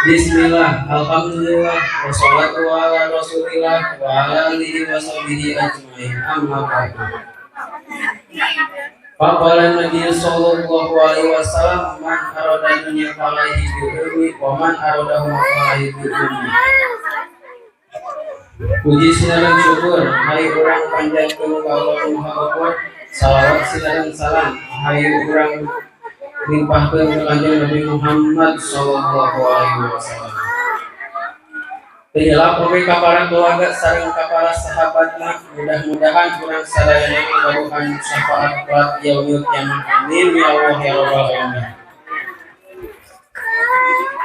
Bismillah, alhamdulillah, wassalatu ala rasulillah wa ala alihi wa sahbihi ajmain, amma ba'du. Faqala Nabi sallallahu alaihi wasallam, man arada dunya falaihi bil ilmi wa man arada falaihi bil ilmi. Puji sinareng syukur hayu urang panjatkeun ka Allah Nu Maha Ghafur, salawat sinareng salam hayu urang limpahkeun ka Kanjeng Nabi Muhammad sallallahu alaihi wasallam. Teu hilap oge ka para keluarga sareng ka para sahabatna, mudah-mudahan urang sadayana ngagaduhan syafaat kelak yaumil kiamah. Amin ya Allah ya rabbal alamin.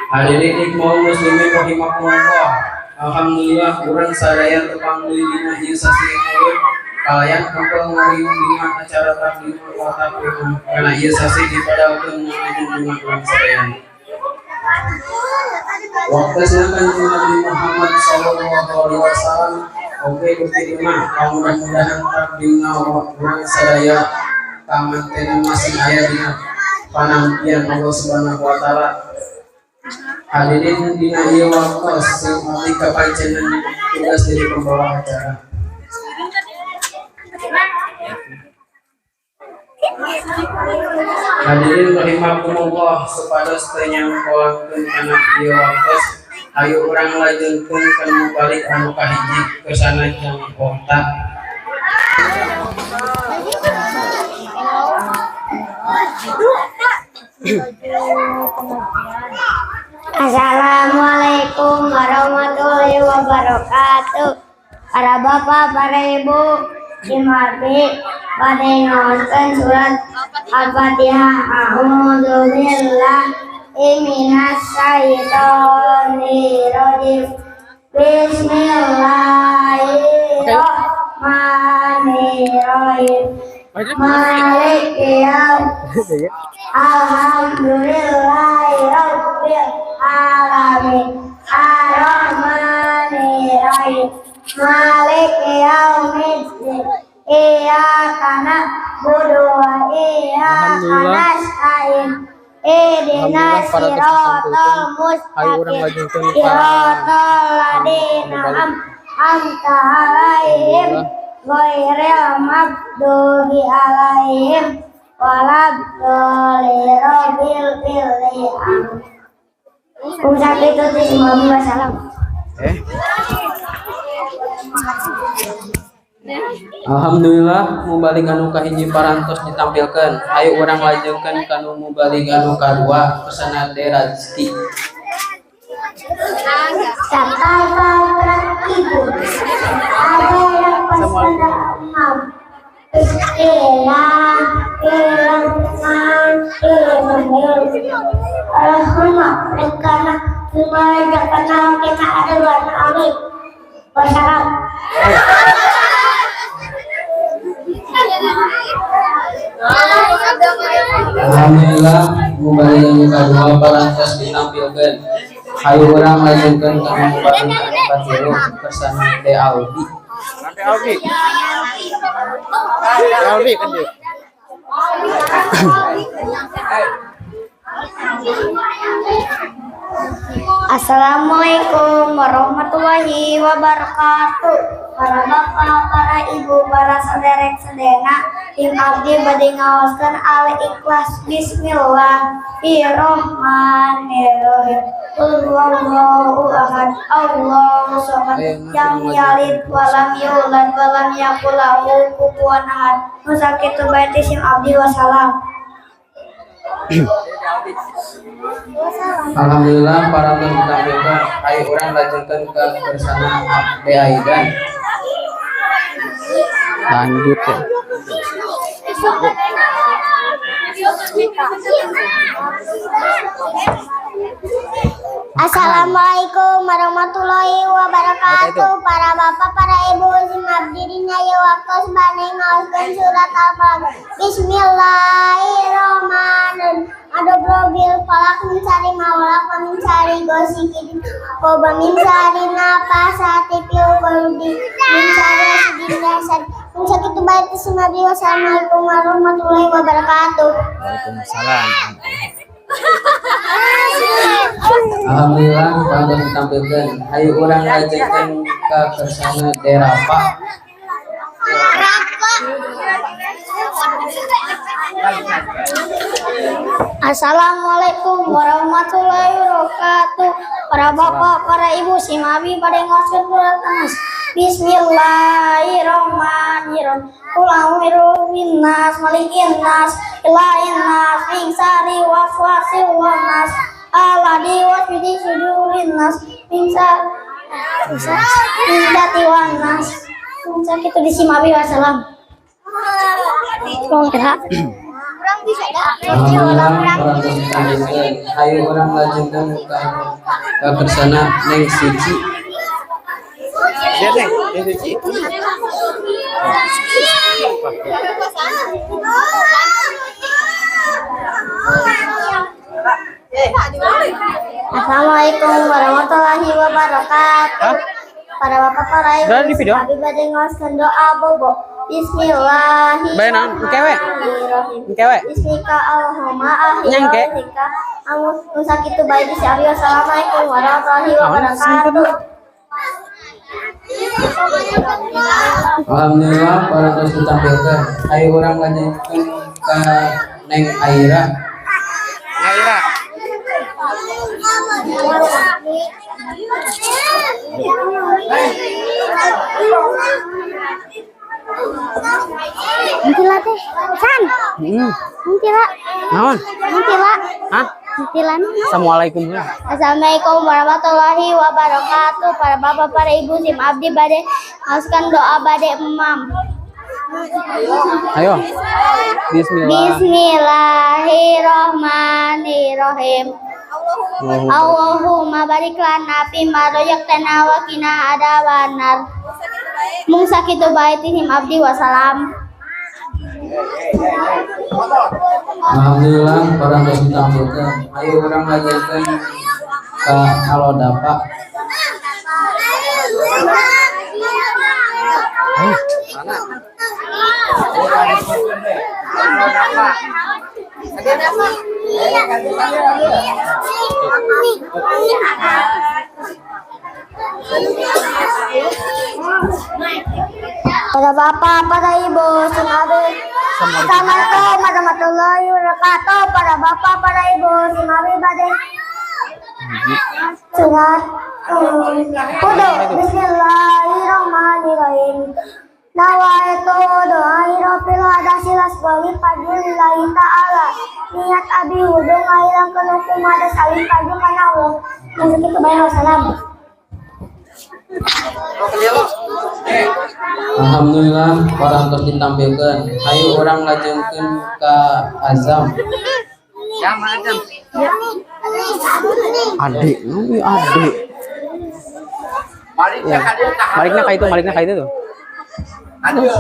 Hadirin ikhwah muslimin rahimakumullah. Alhamdulillah urang sadaya tepang deui dina ieu sasih mulut kalayan kempel ngariung dina acara takdim wa takrim karena ieu sasih dipadalkeun ngajunjungan urang sadayana. Waktosna Kanjeng Nabi Muhammad sallallahu alaihi wasallam oge beuki mah, mudah-mudahan takdimna urang sadaya kamantena masih aya dina panampian Allah Subhanahu wa taala. Hadirin, dina ieu waktos sing abdi kapancenan tugas jadi pembawa acara. Hadirin rahimakumullah, supados teu nyangkolangkeun kana ieu waktos, hayu urang lajengkeun kana mubalig anu kahiji, kersana Jang Okta. Assalamualaikum warahmatullahi wabarakatuh. Para bapak, para ibu, Imabi pada ngaoskeun surat Al-Fatihah. A'udzu billahi minasyaitonir rajim. Bismillahirrahmanirrahim. Maliki yaum Alhamdulillahirabbil alamin. Arrahmanirrahim. Maliki yaumiddin. Iyyaka na'budu wa iyyaka Alhamdulillah. Nasta'in. Ihdinas Alhamdulillah para siratal hayu urang mustaqim. Lajengkeun ka Siratal ladzina mubalig. An'amta alaihim Alhamdulillah. Ghairil maghdubi alaihim waladdallin. Rabbil firli. Sakitu ti wassalam. Eh. Alhamdulillah mubalig anu kahiji parantos ditampilkeun. Hayu urang lajengkeun kanu mubalig anu kadua, kersana Derazki. Kata ibu ada yang enam Bismillahirrahmanirrahim. Karena kenal kita ada warna amin. Wassalam. Alhamdulillah mubalig anu kadua parantos ditampilkeun. Hayu urang lajengkeun kana mubalig anu katilu, kersana De Albi. Sampai Albi. Albi kan dia. Assalamualaikum warahmatullahi wabarakatuh. Para bapak, para ibu, para saderek sedena, tim abdi bade ngaoskeun Al-Ikhlas. Bismillahirrahmanirrahim. Qul huwallahu ahad, Allahu samad, Ayeuna lam urang yalid lajengkeun wa lam yulad wa lam yakul lahu kufuwan ahad. Nu sakitu bae ti sim abdi, wassalam. Alhamdulillah parantos ditampilkeun. Hayu urang lajengkeun ka kersana De Aidan. Lanjut ya. Assalamualaikum warahmatullahi wabarakatuh. Para bapak, para ibu, sim abdi dina ieu waktos bade ngaoskeun surat Al-Falaq. Bismillahirrahmanirrahim. Aduh bil falaq min syarri ma khalaq wa min syarri ghasiqin wa min syarri nafasati fil 'uqad min syarri hasidin idza hasad. Mun sakitu bae ti sim abdi. Wassalamualaikum warahmatullahi wabarakatuh. Waalaikumsalam. Alhamdulillah parantos ditampilkeun. Hayu urang lajengkeun ka kersana Derapa. Assalamualaikum warahmatullahi wabarakatuh. Para bapak, para ibu, simabi pada ngoskeun surat Anas. Bismillahirrahmanirrahim. Qul a'udzu binnas, malikin nas, ilahin nas, min syarri waswasil nas, alladzi yuwaswisu sudurin nas, min syarri wan nas. Sakitu di simabi, wassalam. Tong kira. Alhamdulillah parantos ditampilkeun. Hayu urang lajengkeun ka kersana Neng Suci. Dia Neng, Neng Suci. Assalamualaikum warahmatullahi wabarakatuh. Para bapak, para ibu, Berada di video? Abi bade ngaoskeun doa bobo. Bismillahirrahmanirrahim. Engkewe. Bismika Allahumma ahya Nyangke. wa amu nu sakitu bae di abi. Wassalamualaikum warahmatullahi wabarakatuh. Alhamdulillah parantos ditampilkeun. Hayu urang lajengkeun ka Neng Aira. Aira. Hentila teh. San. Hentila. Naon? Hentila. Hah? Hentila. Assalamualaikum lah. Assalamualaikum warahmatullahi wabarakatuh. Para bapak, para ibu, sim abdi bade ngaoskeun doa bade emam. Ayo. Bismillah. Bismillahirrahmanirrahim. Allahumma barik lana fima razaqtana wa qina adzabannar. Mung sakitu bae ti sim abdi, wassalam. Alhamdulillah parantos ditampilkeun. Hayu urang lajengkeun ka Alodapa. Mana? Para bapak, para ibu, sim abdi. Assalamualaikum warahmatullahi wabarakatuh. Para bapak, para ibu, sim abdi bade surat Kudu. Bismillahirrahmanirrahim. Nawaitu doa hirofil hadasil asbali fadlillahi ta'ala. Niat abi wudu ngahilangkeun hukum hadas alim fardu kana Allah. Mun sakitu bae, wassalam. Alhamdulillah parantos ditampilkeun. Hayu urang lajengkeun ka Azam. Adik, nu adik. Ya. Balikna ka itu, balikna ka itu tuh. Nice.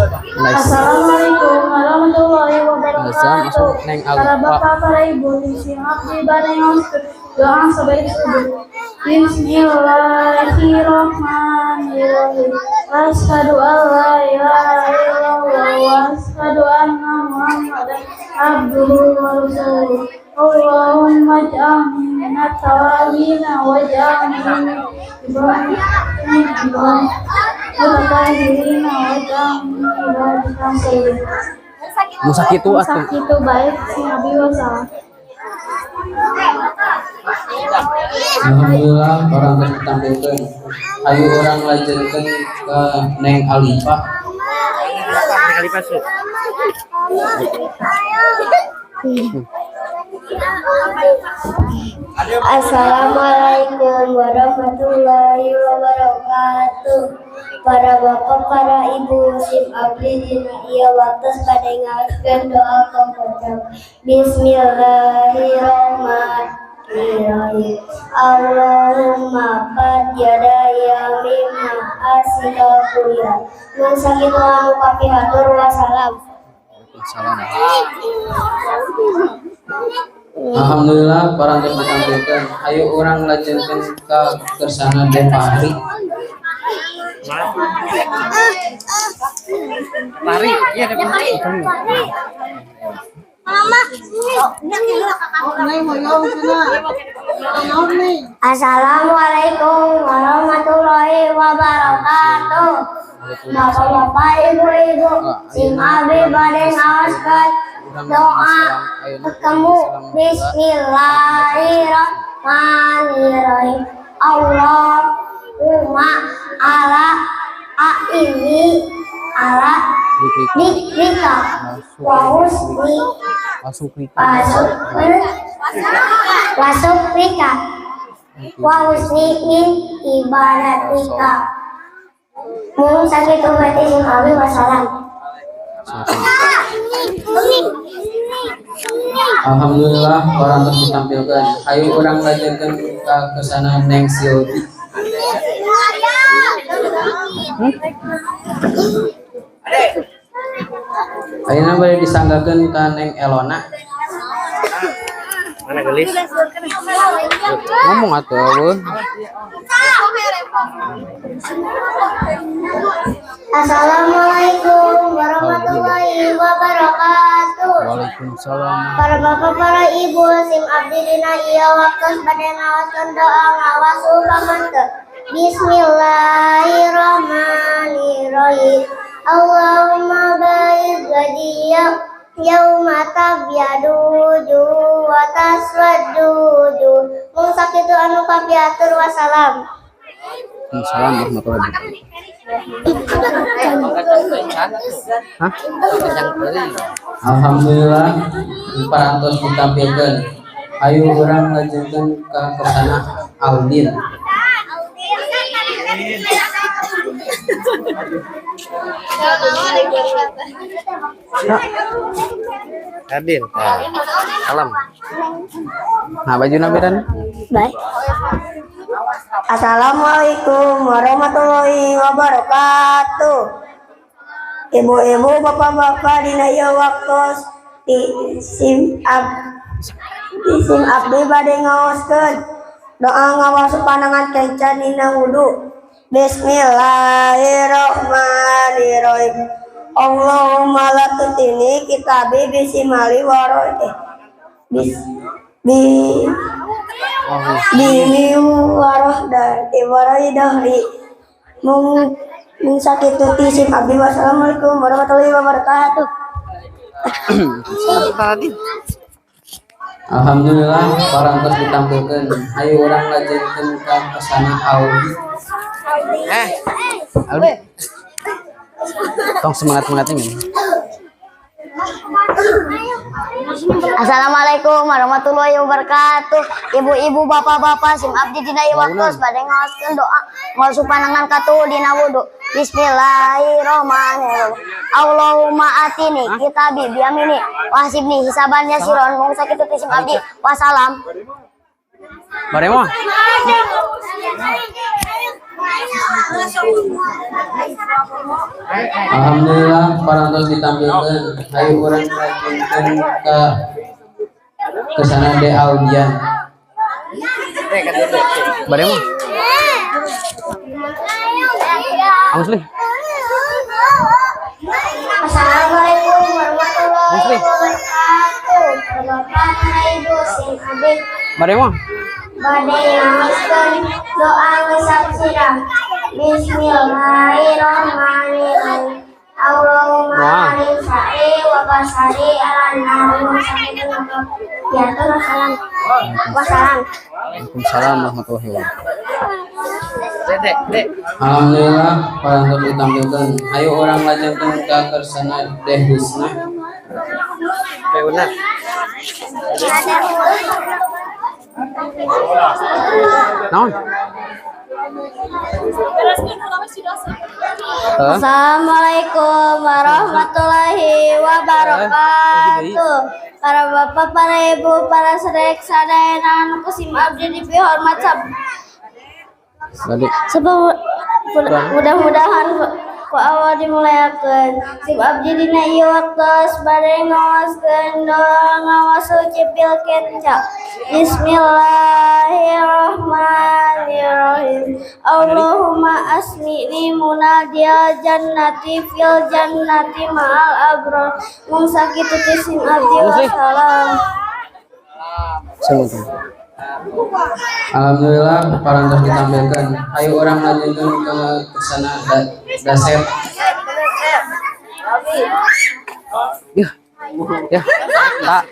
Assalamualaikum warahmatullahi Azam wabarakatuh. asup Neng Para Alfa. bapak, para ibu, sim abdi bade ngaoskeun doa sabari subuh. Bismillahirrahmanirrahim. Asyhadu an la ilaha illallah wa asyhadu anna Muhammadan abduhu wa rasuluh. Allahumma ij'alni minat tawabin waj'alni min ibadika mutatahhirin waj'alni min ibadika sholihin. Nu sakitu atuh. Sakitu bae sing abdi, wassalam. Alhamdulillah parantos ditampilkeun. Hayu urang lajengkeun ka Neng Alifa. Assalamualaikum warahmatullahi wabarakatuh. Para bapak, para ibu, sim abdi dina ieu waktos bade ngaoskeun doa kapocok. Bismillahirrahmanirrahim. Allahumma qad yadaya mimma asika kuya. Mun sakitu anu kapihatur, wassalam. Waalaikumsalam. Alhamdulillah parantos ditampilkeun. Hayu urang lajengkeun ka kersana Depari. Lari, iya Depari. Assalamualaikum warahmatullahi wabarakatuh. Bapak-bapak, ibu-ibu, sim abdi bade ngaoskeun doa ketemu. Bismillahirrahmanirrahim. Allahumma ala a'inni ala dzikrika wa husni wa syukrika wa husni min ibadatika. Mung sakitu berarti sim abdi, wassalam. Alhamdulillah, parantos ditampilkan. Ayo urang lajengkeun ka kersana Neng Silvi. Ayeuna bade disanggakeun ka Neng Elona. Mana gelis? Ngomong atuh eueuh. Assalamualaikum warahmatullahi wabarakatuh. Waalaikumsalam. Para bapak, para ibu, sim abdi dina ieu waktu bade ngaoskeun doa ngawasu pamanteu. Bismillahirrahmanirrahim. Allahumma ba'id wajhi yauma tabyadu wujuh wa taswaddu wujuh. Mung sakitu anu kapiatur, wassalam. Waalaikumsalam warahmatullahi wabarakatuh. Hah? Alhamdulillah, parantos ditampilkeun. Ayo urang lajengkeun ka kersana Aldin. Adin. Salam. Nah, bajuna beran. Baik. Assalamualaikum warahmatullahi wabarakatuh. Ibu-ibu, bapak-bapak, dina ieu waktos di sim abdi bade ngaoskeun doa ngawasu panangan kenca dina wudu. Bismillahirrahmanirrahim. Allahumma la tutini kitabi bisimali waroi bis bi bimi waroh dari waroi dahri. Mung mung sakitu ti sim abdi, wassalamualaikum warahmatullahi wabarakatuh. Alhamdulillah, parantos ditampilkeun. Ayo urang lajengkeun ka kersana Aldi. Eh, Aldi. Tong semangat semangatnya gini. Assalamualaikum warahmatullahi wabarakatuh. Ibu-ibu, bapak-bapak, sim abdi dina ieu waktos bade ngaoskeun doa ngawasu panangan katuhu dina wudu. Bismillahirrahmanirrahim. Allahumma atini kitabi biyamini wahsibni hisaban yasiron. Mung sakitu ti sim abdi. Wassalam. Baremo. Alhamdulillah, parantos ditampilkeun. Ayo urang lajengkeun ka kersana De Aldian. Baremo. Awas lih. Assalamualaikum warahmatullahi Muslim. Wabarakatuh. Bapak, para ibu, sim abdi Baremo. Bade ngaoskeun doa ngusap sirah. Bismillahirrahmanirrahim. Allahumma Doa. alim sa'i wa basari ala ya wassalam. Wassalam. Waalaikumsalam warahmatullahi wabarakatuh. Dek, dek. Alhamdulillah, parantos ditampilkeun. Ayo urang lajengkeun ka kersana Deh Husna. Leuna. Naon? Hah? Assalamualaikum warahmatullahi wabarakatuh. Para bapak, para ibu, para sedek sadayana anu ku sim abdi dipihormat Balik. Sebab mudah-mudahan Ku awal dimulaiakeun. Sim abdi dina ieu waktos bade ngaoskeun doa ngawasul cipil kenca. Bismillahirrahmanirrahim. Allahumma asmi'ni munadiyal jannati fil jannati ma'al abrar. Mung sakitu ti sim abdi, wassalam. Assalamualaikum. Alhamdulillah parantos ditampilkan. Ayo urang lanjutkan ke sana dasep. Ya. Ya. Tak.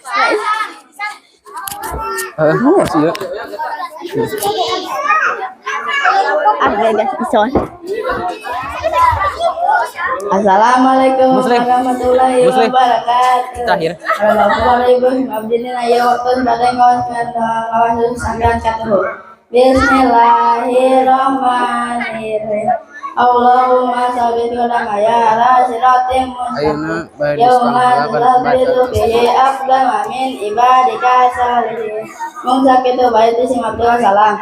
Eh, sih ya. Ah, gak ison. Assalamualaikum Muslim. warahmatullahi Muslim. wabarakatuh. Terakhir. Assalamualaikum, abdi dina ieu waktu bade ngaoskeun doa ngawasul sampean katuhu. Bismillahirrahmanirrahim. Allahumma sabit qadamaya ala siratim mustaqim. Ayeuna bade Yauma diselenggarakan tuzabbitu pembacaan fihi aqdama min ibadika salihin. Mung sakitu bae ti sim abdi, wassalam.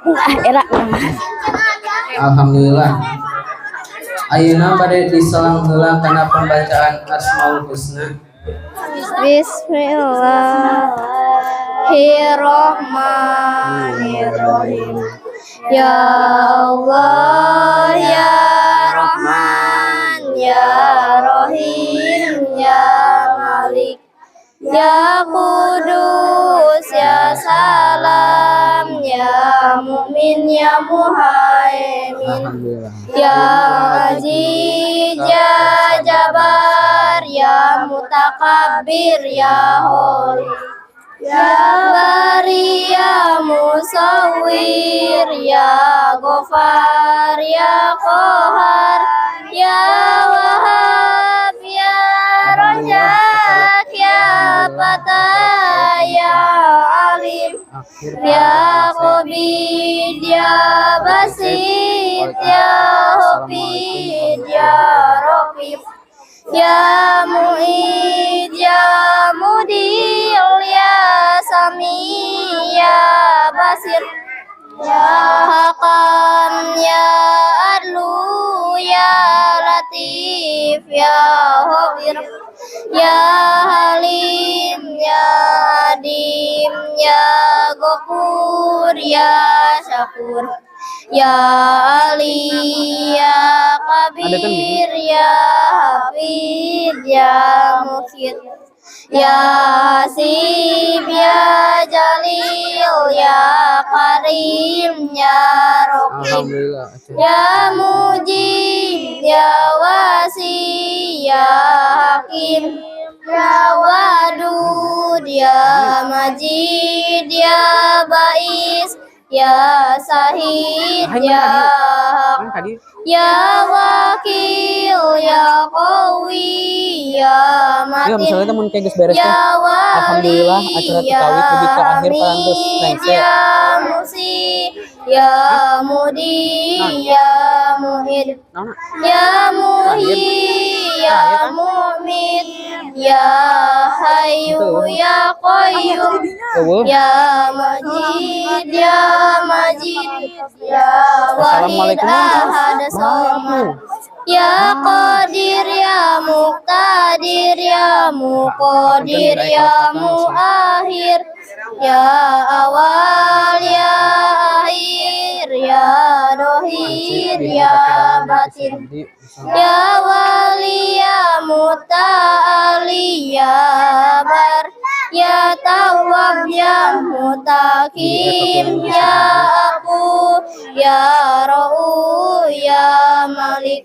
Ah, era. Alhamdulillah. Ayeuna bade diselang heula kana pembacaan Asmaul Husna. Bismillahirrahmanirrahim. Ya Allah, ya Rahman, ya Rahim, ya Malik, ya Kudus, ya Salam, ya Mu'min, ya Muhaimin. Alhamdulillah. Ya Aziz, ya Jabar, ya Mutakabbir, ya Holy, ya Bari, ya Musawwir, ya Ghaffar, ya Qahar, ya Wahhab, ya Razak, ya Fatah, ya Alim, Akhir ya Qabid, ya Basit, ya Hafid, ya Raqib, ya Mu'id, ya Mudil, ya Sami, ya Basir, ya Hakam, ya Adlu, ya Latif, ya Khabir, ya Halim, ya Adim, ya Ghafur, ya Syakur, ya Ali, ya Kabir, ya Hafid, ya Mukhit, ya Hasib, ya Jalil, ya Karim, ya Raqib, Alhamdulillah. ya Mujib, ya Wasi, ya Hakim, ya Wadud, ya Majid, ya Bais, ya Sahid, ya Haq, Kan tadi ya Wakil, ya Qawi, ya ya Matin, misalnya temen kayak geus beres teh. ya Wali, Alhamdulillah acara ya tikawit dugi ka akhir parantos Hamid, lengser. ya Musi, ya Mudi, ya Muhid, Naon? ya Muhyi, ya Mumit, ya Hayyu, ya Qayyum, Eueuh. ya Majid, ya Majid, ya Wahid Assalamualaikum. Ahad Samad, ya Qadir, ya Muqtadir, ya Muqadir, ya Muakhir, ya Awal, ya Akhir, ya Dohir, ya Batin, ya Wali, ya Muta'ali, ya Bar, ya Tawwab, ya Mutakim, ya Aku, ya Ra'u, ya Malik,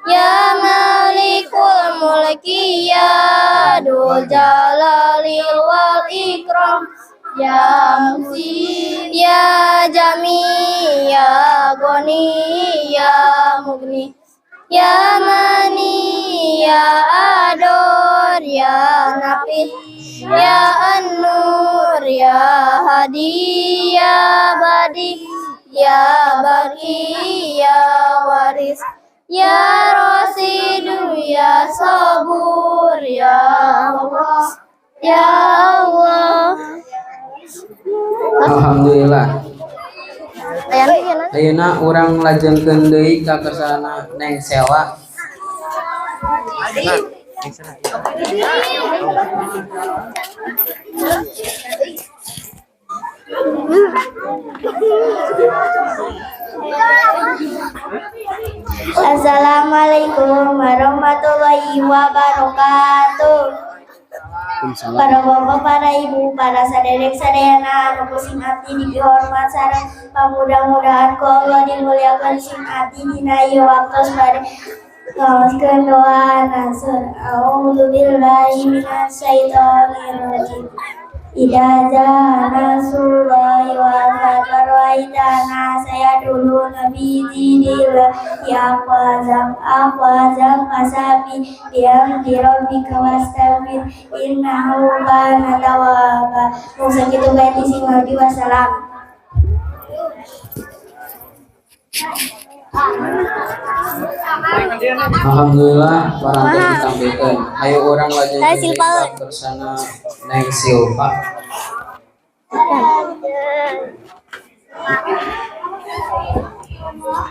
ya Malikul Mulki, ya Dzul Jalali wal Ikram, ya Musi, ya Jami, ya Goni, ya Mugni, ya Mani, ya Ador, ya Nafis, ya An-Nur, ya Hadi, ya Badi, ya Bari, ya Waris, ya Rasidu, ya Sabur, ya Allah, ya Allah. Alhamdulillah. Ayeuna urang lajengkeun deui ka kersana Neng Sela. Assalamualaikum warahmatullahi wabarakatuh. Para bapak, para ibu, para saderek sadayana anu ku sing abdi dihormat sareng pamudah-mudahan ku Allah dimuliakeun sing abdi dina ieu waktos bade ngaoskeun doa nasr. A'udzu billahi minasyaitonir rajim. Idza jaa nasrullahi wal fath wa ra'aita an-nasa yadkhuluna fi dinillahi afwajan afwajan fasabbih bihamdi rabbika wastaghfir innahu kana tawwaba. Mung sakitu bae ti sing abdi, wassalam. Alhamdulillah parantos ditampilkeun. Ayo urang lajengkeun deui ka kersana Neng Silva.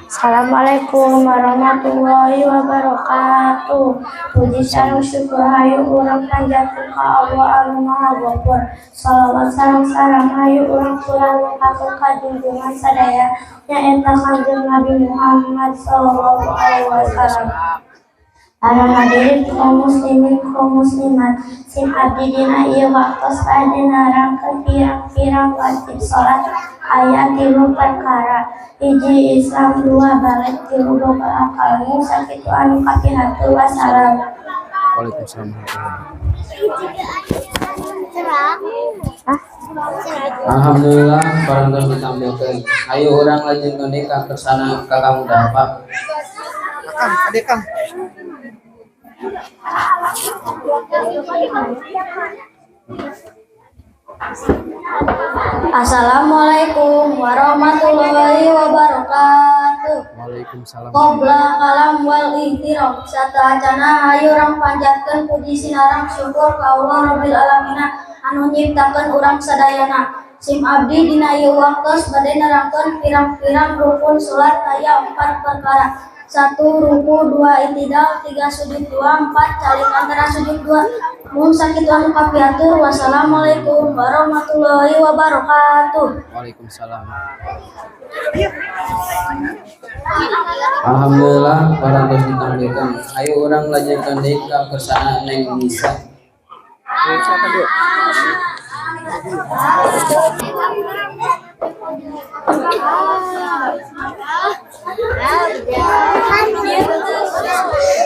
Assalamualaikum warahmatullahi wabarakatuh. Puji sareng syukur hayu urang panjatkeun ka Allah anu Maha Ghafur. Shalawat sareng salam hayu urang curah limpahkeun ka junjungan sadaya nyaeta Kanjeng Nabi Muhammad sallallahu alaihi wasallam. Para hadirin kaum muslimin kaum muslimat, sing abdi dina ieu waktos bade nerangkeun pirang-pirang wajib salat aya 3 perkara. Hiji Islam, 2 balig, 3 boga akal. Mung sakitu anu kapihatur, wassalam. Waalaikumsalam. Alhamdulillah parantos ditampilkeun. Ayo urang lajengkeun deui ka kersana Kakang Dapa. Kang, adek Kang. Assalamualaikum warahmatullahi wabarakatuh. Waalaikumsalam. Qobla kalam wal ihtiram satacana hayu urang panjatkeun puji sinareng syukur ka Allah Rabbil Alamin anu nyiptakeun urang sadayana. Sim abdi dina ieu waktos bade nerangkeun pirang-pirang rukun salat aya 4 perkara. 1 ruku, 2 itidal, 3 sujud 2, 4 calik antara sujud 2. Mung sakitu anu kapihatur, wassalamualaikum warahmatullahi wabarakatuh. Waalaikumsalam. Alhamdulillah parantos ditampilkeun. Ayo urang lajengkeun deui ka kersana Neng Nisa.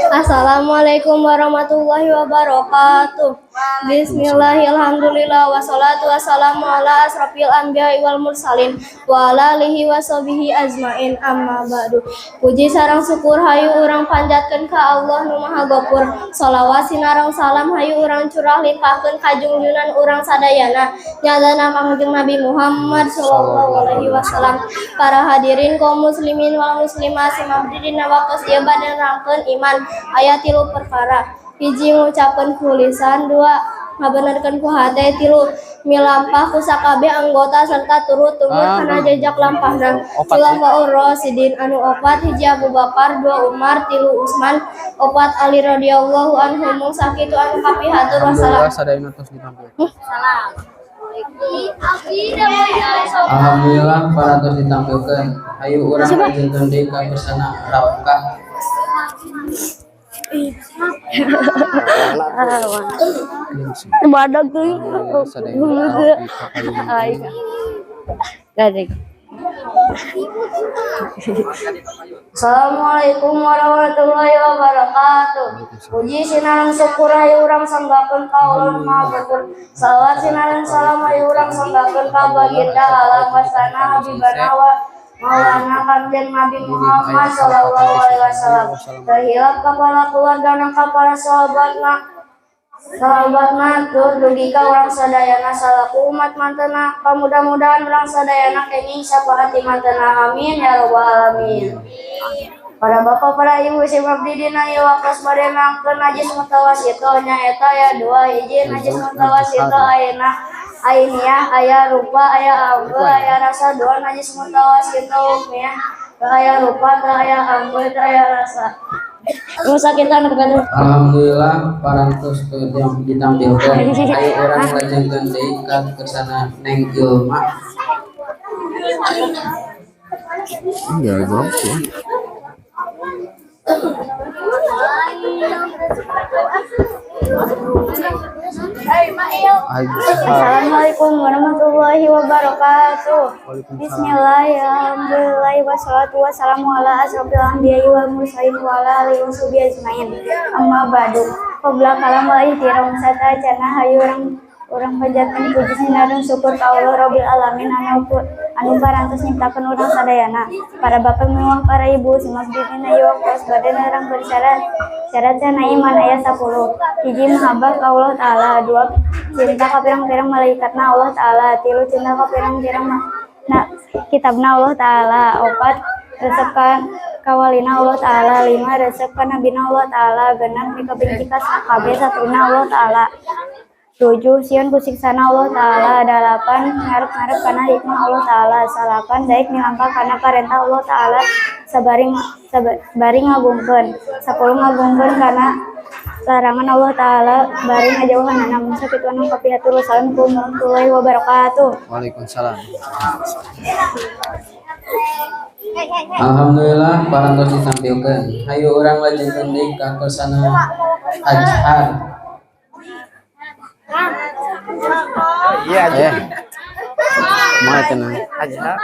Assalamualaikum warahmatullahi wabarakatuh. Bismillahirrahmanirrahim. Wassalatu wassalamu ala asrafil anbiya'i wal mursalin wa ala alihi washabihi azmain, amma ba'du. Puji sareng syukur hayu urang panjatkeun ka Allah nu Maha Ghafur. Shalawat sinareng salam hayu urang curah limpahkeun ka junjungan urang sadayana nyadana Kangjeng Nabi Muhammad sallallahu alaihi wasallam. Para hadirin kaum muslimin wal muslimat sing abdi dina waktos ieu bade nerangkeun iman aya 3 perkara. 1 ngucapkeun ku lisan, 2 ngabenerkeun ku hate, 3 milampah ku sakabeh anggota serta turut tumut kana jejak lampahna. Khulafaur Rasyidin anu 4, 1 Abu Bakar, 2 Umar, 3 Utsman, 4 Ali radhiyallahu anhum. Mung sakitu anu kapihatur, wassalam. Alhamdulillah sadayana tos ditampilkeun. Alhamdulillah parantos ditampilkeun. Ayo urang lajengkeun deui ka kersana Rafkah. Badag tuh. Assalamualaikum warahmatullahi wabarakatuh. Puji sinareng syukur hayu urang sanggakeun ka Allah Maha Ghafur. Salawat sinareng salam hayu urang sanggakeun ka baginda alam wasana habibana wa Maulana Kanjeng Nabi Muhammad sallallahu alaihi wasallam. Terhilap kepala keluarga dan kepala sahabatna tur dugi ka urang sadayana salaku umat mantena. Mudah-mudahan urang sadayana kenging syafaat mantena, amin ya rabbal alamin. Para bapak, para ibu sing abdi dina ieu waktos bade nangkeun najis mutawasito nyaeta ya 2 hiji najis mutawasito ayeuna Ainiyah aya rupa, aya ambeu, aya rasa. Dua, najis mutawassithah hukmiyah teu aya rupa, teu aya ambeu, teu aya rasa. Sakitu anu gaduh. Alhamdulillah, parantos teu ditampilkeun. Hayu urang lajengkeun deui ka kersana Neng Ilma. Enggak jawab sih. Assalamualaikum warahmatullahi wabarakatuh. Bismillahirrahmanirrahim. Wassalatu wassalamu ala asrofil anbiya'i wal mursalin wa ala alihi washabihi ajmain. Amma ba'du. Qabla kalam wa ihtiram satacana, hayu urang panjatkeun puji sinareng syukur ka Allah Rabbil alamin anu parantos nyiptakeun urang sadayana. Para bapak miwah para ibu, sim abdi dina ieu waktos bade nerangkeun syarat syarat sana iman aya 10. Hiji, mahabbah ka Allah Ta'ala. Dua, cinta ka pirang-pirang malaikatna Allah Ta'ala. Tilu, cinta ka pirang-pirang na kitabna Allah Ta'ala. Opat, resep ka kawalina Allah Ta'ala. Lima, resep ka nabina Allah Ta'ala. Genep, mikabenci ka sakabeh satruna Allah Ta'ala. Tujuh, sieun ku siksana Allah Ta'ala. Dalapan, ngarep-ngarep kana hikmah Allah Ta'ala. Salapan, daek milampah kana parentah Allah Ta'ala sabari ngagungkeun. 10, ngagungkeun kana larangan Allah Ta'ala bari ngajauhanana. Mun sakitu anu kapihatur. Wassalamualaikum warahmatullahi wabarakatuh. Waalaikumsalam. Alhamdulillah, parantos ditampilkeun. Hayu urang lajengkeun deui ka kersana Azhar. Iya. Kumaha cenah? Aja.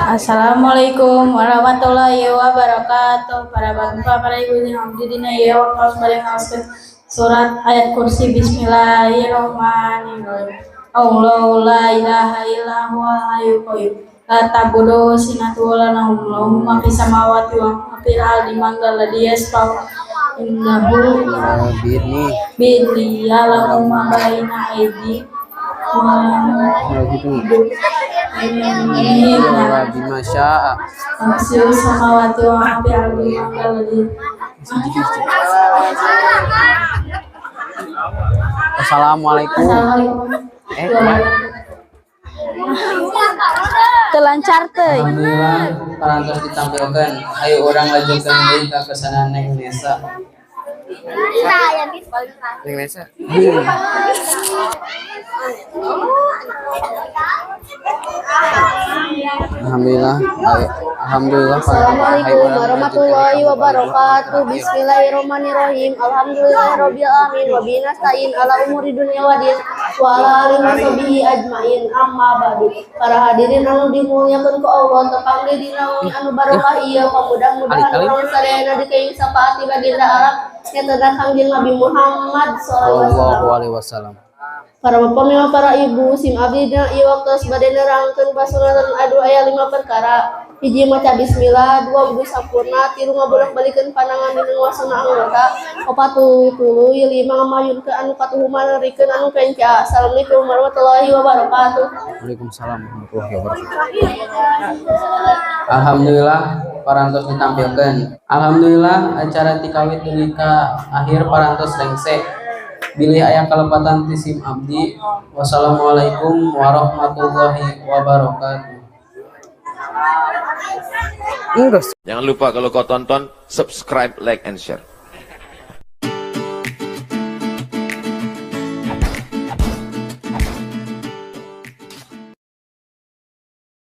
Assalamualaikum warahmatullahi wabarakatuh. Para bapak, para ibu yang abdi dina ieu waktos bade ngaoskeun surat ayat kursi. Bismillahirrahmanirrahim. Allahu la ilaha illa huwal hayyul qayyum. La ta'khudhuhu sinatun wa la nawm. Lahu ma fis samawati wa ma fil ardi man dzal ladzi yashfa'u indahu Bini. bi ya'lamu ma baina aydihim wa Kalau gitu. ma Wa bima syaa. Maksiul samawati wa ma fil ardi man dzal ladzi. Assalamualaikum. Assalamualaikum. Kumaha? Teu lancar teuing. Alhamdulillah, parantos ditampilkeun. Hayu urang lajengkeun deui ka kersana Neng Nesa. Neng Nesa. Alhamdulillah. Alhamdulillah. Assalamualaikum warahmatullahi wabarakatuh. Bismillahirrahmanirrahim. Alhamdulillahirabbil alamin wa bihi nasta'in ala umuri dunya wa din wa ala alihi washabihi ajmain. Amma ba'du. Para hadirin anu dimuliakeun ku Allah, tepang deui dina wengi anu barokah ieu, pamudah-mudahan urang sadayana dikenging syafaat ti baginda alam nyaeta Kangjeng Nabi Muhammad sallallahu alaihi wasallam. Para bapak miwah para ibu, sim abdi dina ieu waktos bade nerangkeun pasunatan adu aya 5 perkara. Hiji, maca bismillah. Dua, wudu sampurna. Tilu, ngabolak-balikeun pandangan dina nguasana anggota. Opat, tuluy. Lima, ngamayunkeun anu katuhuman, nerikeun anu kenca. Assalamualaikum warahmatullahi wabarakatuh. Waalaikumsalam warahmatullahi wabarakatuh. Alhamdulillah, parantos ditampilkeun. Alhamdulillah, acara ti kawit dugi ka akhir parantos rengse. Bilih aya kalepatan ti sim abdi. Wassalamualaikum warahmatullahi wabarakatuh. Enggak. Jangan lupa kalau kau tonton, subscribe, like, and share.